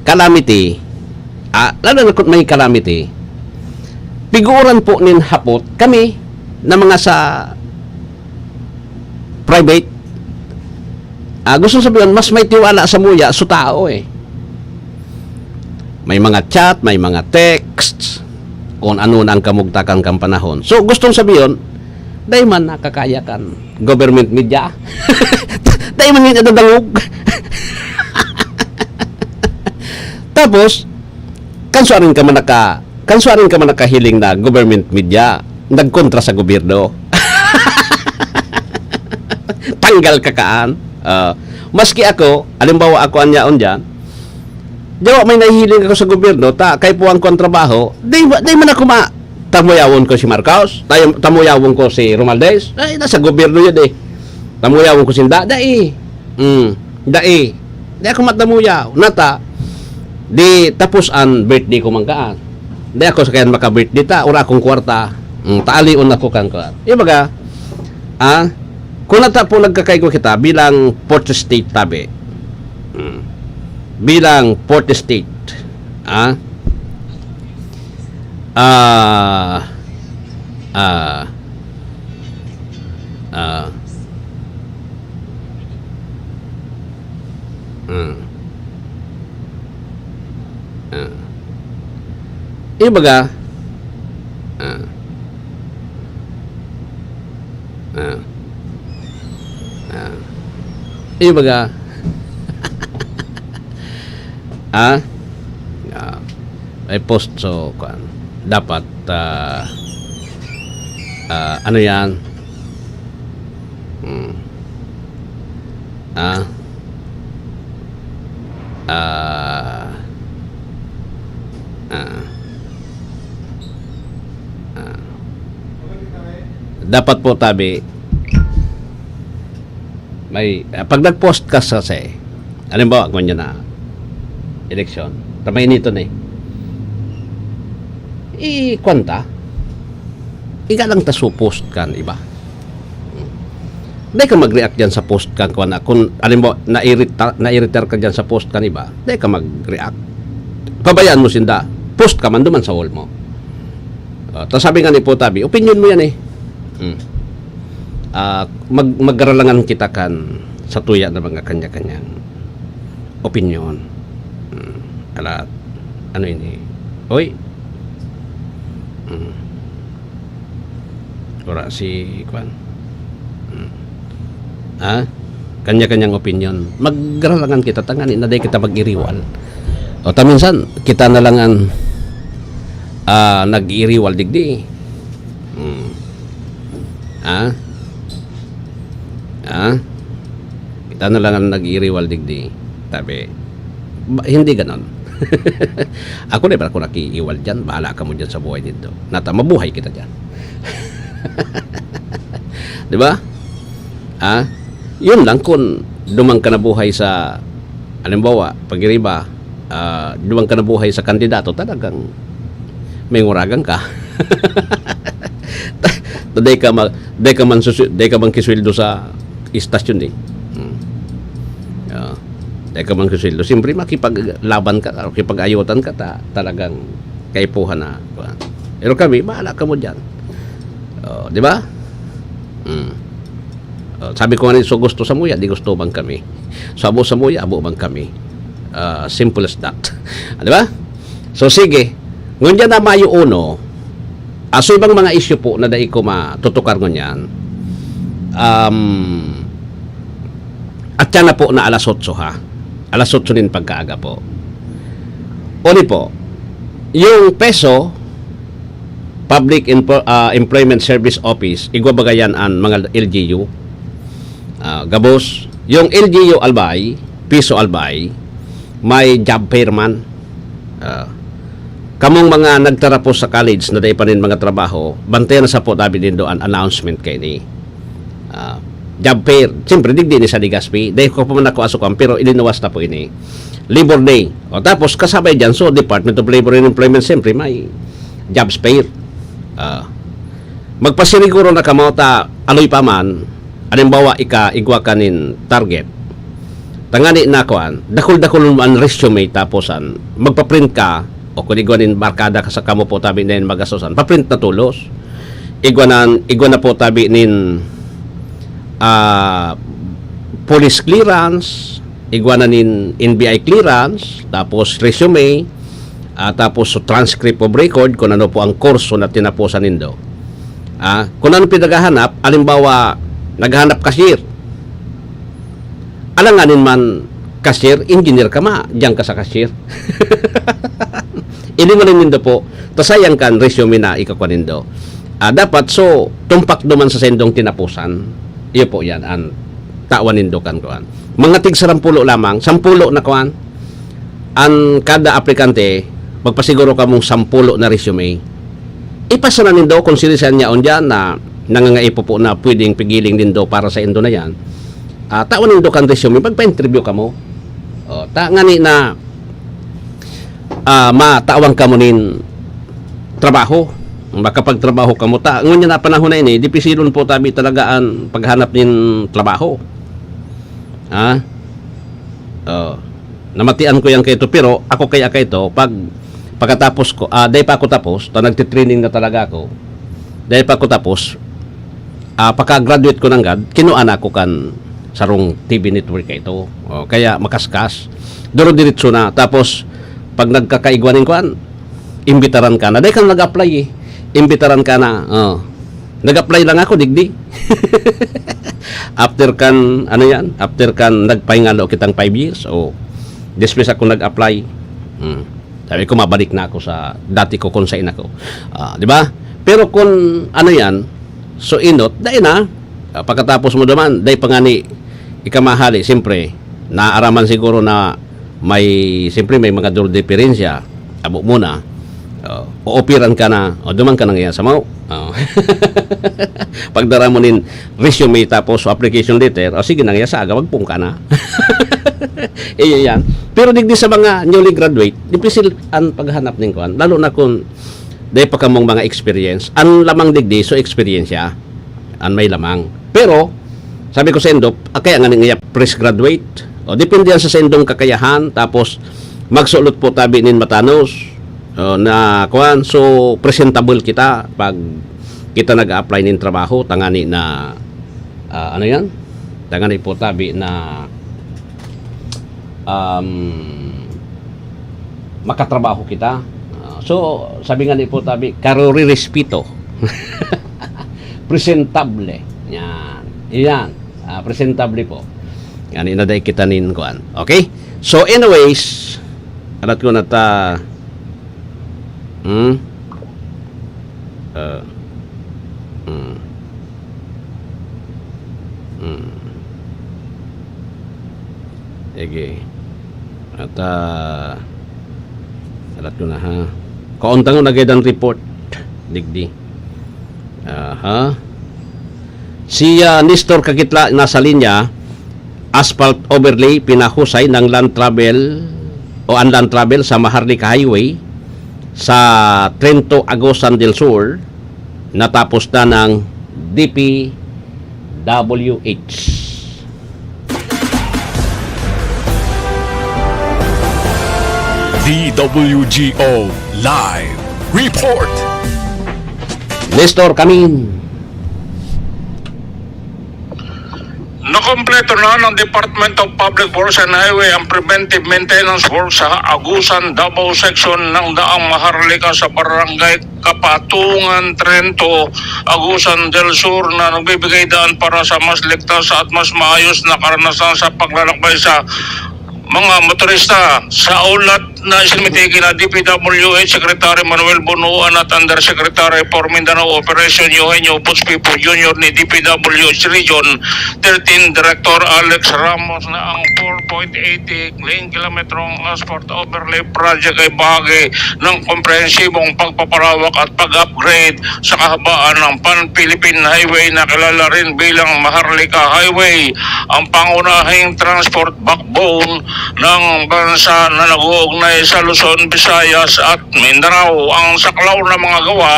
calamity, Ah, lalo na kun may calamity, piguran po nin hapot kami na mga sa private. Ah, gusto sabihon, mas may tiwala samuya sa tao, eh. May mga chat, may mga texts, kung ano na ang kamugtakan kan panahon. So, gustong sabihon, dai man nakakaya kan government media. Dai man yan nadadangog. Tapos, kan suarin ka man naka-, kan suarin ka man nakahiling na government media, nagkontra sa gobyerno. Tanggal ka kaan. Ah, maski ako, halimbawa ako an yaon diyan, dawa may nahihiling ako sa gobyerno, ta kaipuhan ko an trabaho, di, di man ako ma-, tamuyawon ko si Marcos, tay-, tamuyawon ko si Romualdez, ay, nasa gobyerno yun eh. Tamuyawon ko sinda, dai. Mm, dai. Di ako matamuyaw. Nata, di tapos an birthday ko man kaan. Di ako sa kayan maka-birthday ta, wala akong kwarta. Mm, taalion ako kan kwan. Ibaga, ah, kung nata po nagkakaigwa kita bilang fourth estate tabi. Mm. Bilang fourth estate. Ah, ah, ah, ah, hmm. Ah. Ibaga, ah, ah, ah. Ibaga, ah, ah, may post, so, kuwan, dapat, ah, ah, ano yan? Hmm. Ah, ah, ah, ah. Dapat po, tabi, may, ah, pag nag-post ka sa, say, halimbawa, kung yun na eleksyon, ta mainiton eh. I-, kwan ta? Iga lang ta su-post kan iba. Dai ka mag-react diyan sa post kan kwan na, kung, halimbawa, nairita-, nairitar ka diyan sa post kan iba, dai ka mag-react. Pabayaan mo sinda. Post ka man duman sa wall mo. Ah, ta sabi nga ni Potabi, opinion mo yan eh. Hmm. Ah, mag-, magralangan kita kan sa tuya na mga kanya-kanyang opinion. Hmm. Ala, ano ini? Oy. Hmm. Wala si kwan. Hmm. Ha? Kanya-kanyang opinion. Magralangan kita, tangani na dai kita mag-iriwal. O ta minsan, kita na lang an, ah, nag-iiriwal digdi. Hmm. Ha? Ha? Kita na lang an nag-iiriwal digdi. Tabi, ba, hindi ganon. Ako na, ako nakiiwal diyan. Bahala kamo diyan sa buhay nindo. Nata, mabuhay kita diyan. Di ba? Ha? Yun lang, kung duman ka nabuhay sa, halimbawa, pag-iriba, ah, duman ka nabuhay sa kandidato, talagang may nguragan ka. Dai ka ma-, dai ka man susu-, dai ka man kisweldo sa istasyon eh. Hmm. Ah, dai ka man kisweldo. Siyempre, makipaglaban ka, makipag-ayotan ka, ta-, talagang kaipuhan na, kuwan. Pero kami, bahala kamo diyan. Oh, di ba? Hmm. Oh, sabi ko nga rin, so gusto samuya, di gusto man kami. So abo samuya, abo man kami. Ah, simple as that. Ah, di ba? So sige, ngunyan na Mayo uno, ah, so ibang mga isyu po na dai ko matutukar ngunyan, um, at yan na po na alas otso ha. Alas otso nin pagkaaga po. Uli po, yung peso, Public Empo-, ah, Employment Service Office, igwa baga yan an mga L G U. Ah, gabos, yung L G U Albay, Piso Albay, may job fair man. Ah, kamong mga nagtarapos sa college na dai pa nin mga trabaho, bantayan na sa po tabi nindo an announcement kaini. Ah, job fair. Siyempre, digdi ni sa Legazpi. Dai ko pa man ako asukan, pero ilinuwas na po ini. Labor Day. O, tapos, kasabay dyan, so, Department of Labor and Employment, siyempre, may jobs fair. Ah, magpasiniguro na kamo ta, aloy pa man, halimbawa, ika, igwa ka nin target. Tangani na, kuan, dakul-dakul mo an resume, tapos an, magpa-print ka, O kung igwa nin barkada ka sa kamo po tabi na yun magasosan, paprint na tolos. Igwa na, igwa na po tabi nin, ah, police clearance, igwa na nin N B I clearance, tapos resume, ah, tapos so transcript of record kung ano po ang kurso na tinapusan nindo. Ah, kung ano pinaghahanap, halimbawa, naghahanap cashier. Alanganin man, cashier, engineer ka ma, diyan ka sa cashier. Ini mo rin nindo po, ta sayang kan resume na ikakwa nindo. Ah, dapat, so, tumpak duman sa sendong tinapusan. Iyo po yan, ang tawan nindo kan kuan. Mga tig sarampulo lamang, sampulo na kuan. Ang kada aplikante, magpasiguro kamong sampulo na resume. Ipasa na nindo kung sino siya niya on dyan na nangangaipo po na pwedeng pigiling nindo para sa indo na yan. Ah, tawan nindo kan resume, magpa-interview kamo. O, ta, ngani na, ah, matawan kamo nin trabaho. Makapagtrabaho kamo. Ta, ngunyan na panahon na ini, dipisilon po tabi talaga ang paghanap nin trabaho. Ha? Oh. Namatian ko yan kaito, pero ako kaya kaito, pag, pagkatapos ko, ah, dahil pa ako tapos, ta nagtitraining na talaga ako. Dahil pa ako tapos, ah, pagka-graduate ko nanggad, kinuha na ako kan sarong T V network kaito. Oh, kaya makaskas. Duro diretso na. Tapos, pag nagkakaigwa nin kuan, imbitaran ka na. Dahil ka na nag-apply eh. Imbitaran ka na. Oh. Nag-apply lang ako, digdi. After kan, ano yan? After kan nagpahingalo kitang five years, o dismiss ako nag-apply. Hmm. Sabi ko, mabalik na ako sa dati ko kung saan ako. Ah, di ba? Pero kung ano yan, so inot, dai na. Ah, pagkatapos mo naman, dai pa nga ni ikamahali, siyempre, naaraman siguro na may, siyempre, may mga duro diferensya. Abo mo na. Oh, oopiran ka na. O, duman ka na ngaya sa mao. Oh. Pagdara mo nin resume tapos application letter, o sige na ngaya sa aga, magpung ka na. Iyo yan. Pero digdi sa mga newly graduate, dipisil ang paghanap nin kuan. Lalo na kung dahil pa kamong mga experience. Ang lamang digdi, so experience siya. Ang may lamang. Pero, sabi ko sa indo, ah, kaya nga niya fresh graduate. O, depende yan sa, sa indong kakayahan. Tapos, magsulot po tabi nin matanos. O, na, kuan, so, presentable kita pag kita nag-a-apply nin trabaho. Tangani na, ah, ano yan? Tangani po tabi na, um, makatrabaho kita. Ah, so, sabi nga ni po tabi, karurirespeto. Presentable. Yan. Yan. Ah, presentable po. Yan, inadai kita nin kuan. Okay? So, anyways, alat ko na ta, hmm? Ah, hmm. Hmm. Sige. At, ah, alat ko na, ha. Kauntangon na gaydan report, digdi. Aha. Si, ah, Nestor Kakitla nasa linya, asphalt overlay, pinahusay ng land travel o ang land travel sa Maharlika Highway sa Trento, Agusan del Sur, natapos na ng D P W H. D W G O Live Report. Nestor Camin. Nakompleto na ng Department of Public Works and Highway ang preventive maintenance work sa Agusan, Davao Section ng Daang Maharlika sa Barangay Kapatungan, Trento, Agusan del Sur, na nagbibigay daan para sa mas ligtas at mas maayos na karanasan sa paglalakbay sa mga motorista. Sa ulat na isinmiti kina D P W H Secretary Manuel Bonoan at Undersecretary for Mindanao Operation Eugenio Puts Pipo Junior ni D P W H Region thirteen Director Alex Ramos, na ang four point eighty lane kilometrong asphalt overlay project ay bahagi ng komprehensibong pagpapalawak at pag-upgrade sa kahabaan ng Pan-Philippine Highway na kilala rin bilang Maharlika Highway, ang pangunahing transport backbone ng bansa na nag-uugnay sa Luzon, Visayas at Mindanao. Ang saklaw na mga gawa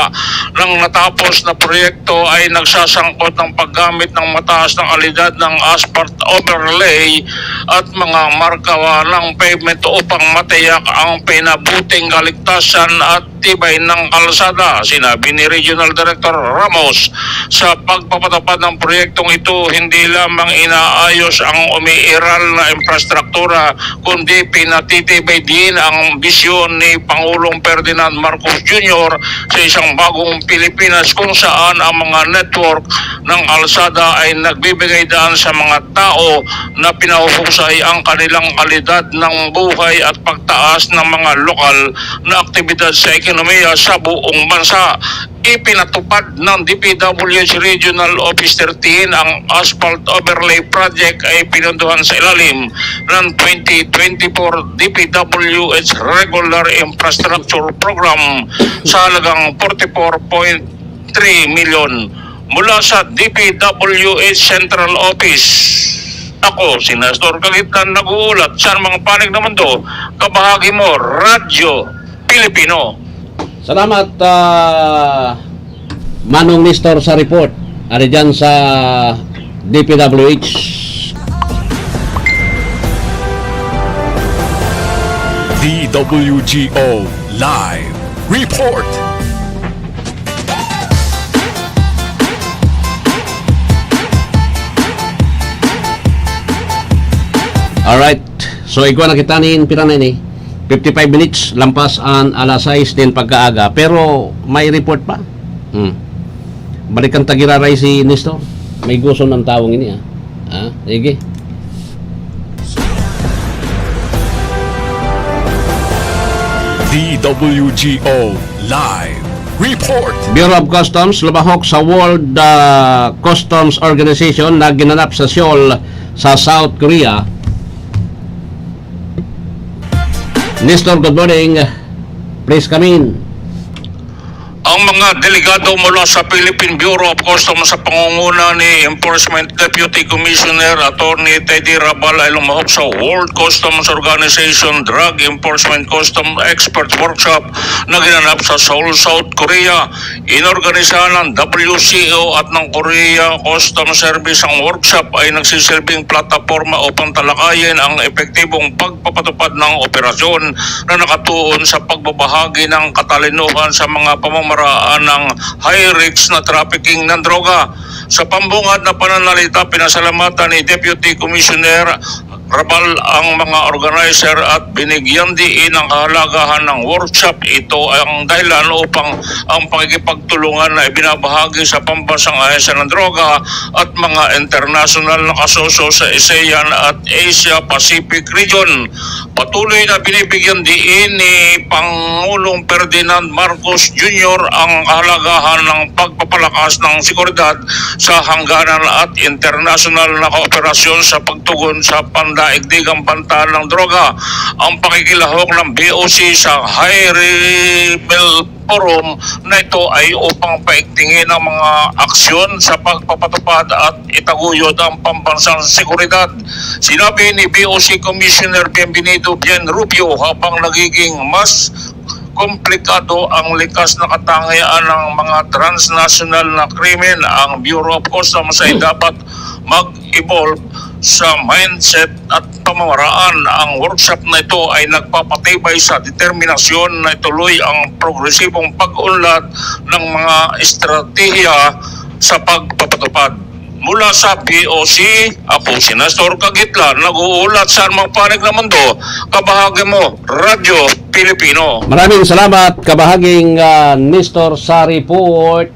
ng natapos na proyekto ay nagsasangkot ng paggamit ng mataas na kalidad ng asphalt overlay at mga marka ng pavement upang matiyak ang pinabuting kaligtasan at tibay ng kalsada. Sinabi ni Regional Director Ramos, sa pagpapatupad ng proyektong ito, hindi lamang inaayos ang umiiral na infrastruktura, kundi pinatitibay din ang bisyon ni Pangulong Ferdinand Marcos Junior sa isang bagong Pilipinas kung saan ang mga network ng kalsada ay nagbibigay daan sa mga tao na pinahuhusay ang kanilang kalidad ng buhay at pagtaas ng mga lokal na aktibidad sa ekonomiya sa buong bansa. Ipinatupad ng D P W H Regional Office thirteen ang asphalt overlay project ay pinunduhan sa ilalim ng twenty twenty-four D P W H Regular Infrastructure Program sa halagang forty-four point three milyon. Mula sa D P W H Central Office, ako si Nestor Kagitlan, nag-uulat sa mga panig na mundo. Kabahagi mo, Radyo Pilipino. Salamat, ah, Manong Nestor, sa report. Ari dyan sa D P W H. D W G O Live Report. Alright. So, igwa na kita nin pira na ini. Fifty-five minutes, lampas an alas sais nin pagkaaga. Pero may report pa. Hmm. Balikan ta giraray si Nestor. May gusto ng tawong ini, ah. Ah, sige. D W G O Live Report. Bureau of Customs lumahok sa World, ah, Customs Organization na ginanap sa Seoul, sa South Korea. Nestor, good morning. Please come in. Ang mga delegado mula sa Philippine Bureau of Customs sa pangunguna ni Enforcement Deputy Commissioner Attorney Teddy Rabal ay lumahok sa World Customs Organization Drug Enforcement Customs Expert Workshop na ginanap sa Seoul, South Korea. Inorganisa ng W C O at ng Korea Customs Service. Ang workshop ay nagsisilbing plataporma upang talakayin ang epektibong pagpapatupad ng operasyon na nakatuon sa pagbabahagi ng katalinohan sa mga pamamaraan ng high-risk na trafficking ng droga. Sa pambungad na pananalita, pinasalamatan ni Deputy Commissioner Rabal ang mga organizer at binigyan diin ang kahalagahan ng workshop. Ito ang dahilan upang ang pakikipagtulungan na ibinabahagi sa pambansang ahensya ng droga at mga internasyonal na kasoso sa ASEAN at Asia Pacific region. Patuloy na binibigyan diin ni Pangulong Ferdinand Marcos Junior ang kahalagahan ng pagpapalakas ng seguridad sa hangganan at internasyonal na kooperasyon sa pagtugon sa pandaigdigang banta ng droga. Ang pakikilahok ng B O C sa high-level forum na ito ay upang paigtingin ang mga aksyon sa pagpapatupad at itaguyod ang pambansang seguridad. Sinabi ni B O C Commissioner Bienvenido Bien Rubio, habang nagiging mas komplikado ang likas na katangian ng mga transnational na krimen, ang Bureau of Customs ay dapat mag-evolve sa mindset at pamamaraan. Ang workshop na ito ay nagpapatibay sa determinasyon na ituloy ang progresibong pag-unlad ng mga estratehiya sa pagpapatupad. Mula sa B O C, ako si Nestor Kagitlan, nag-uulat sa anumang panig ng mundo. Kabahagi mo, Radyo Pilipino. Maraming salamat, kabahaging, ah, Nestor, sa report.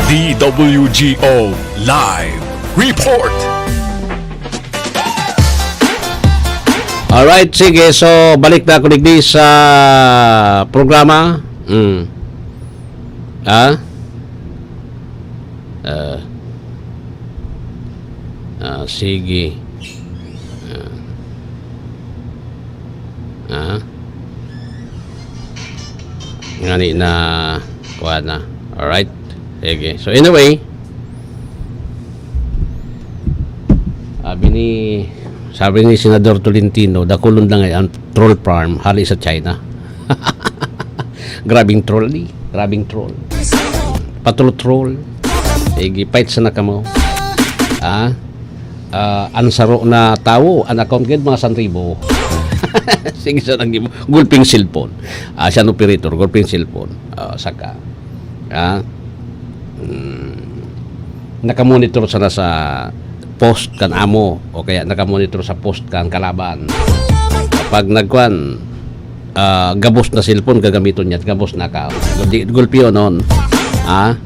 D W G O Live Report. Alright, sige. So, balik na ako digdi sa programa. Mm. Ah? Ah. Ah, sige. Ah. Ah. Ngani na, kuha na. Alright. Sige. So, anyway, Ini, sabi ni Senador Tolentino, dakulon na ngay an troll farm hali sa China. Grabing troll ni, grabing troll. Patro-troll. Sige, fight sana kamo. Ah? Ah, an saro na tawo, an account gid mga sanribo. Sige, sa nang gulping cellphone. Ah, siya an operator, gulping cellphone. Ah, saka. Ah? Mm, nakamonitor sana sa post kan amo o kaya nakamonitor sa post kan kalaban. Pag nagkuan, ah, gabos na cellphone gagamiton niya, gabos na account. Di, gulpi yun, non. Ah?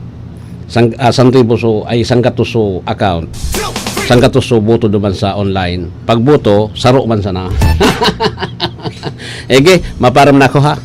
Sang, ah, sanribo so, ay, sanggatos so account. Sanggatos so boto duman sa online. Pag boto, saro man sana. Ege, maparam na ako, ha?